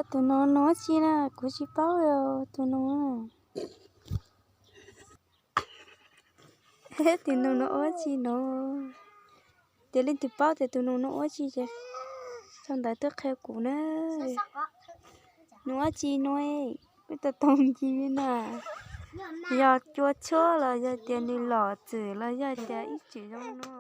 Tus no nug dab tsi na, kuv tsis paub tus no. Tus no nug dab tsi no? Ces leej twg paub tias tus no nug dab tsi ces sau ntawv tuaj qhia kuv na. Nug dab tsi no? Peb tau tau ncig na. Yog cua tshuab los yog tias nws lom txwm los yog tias ib txwm zoo no.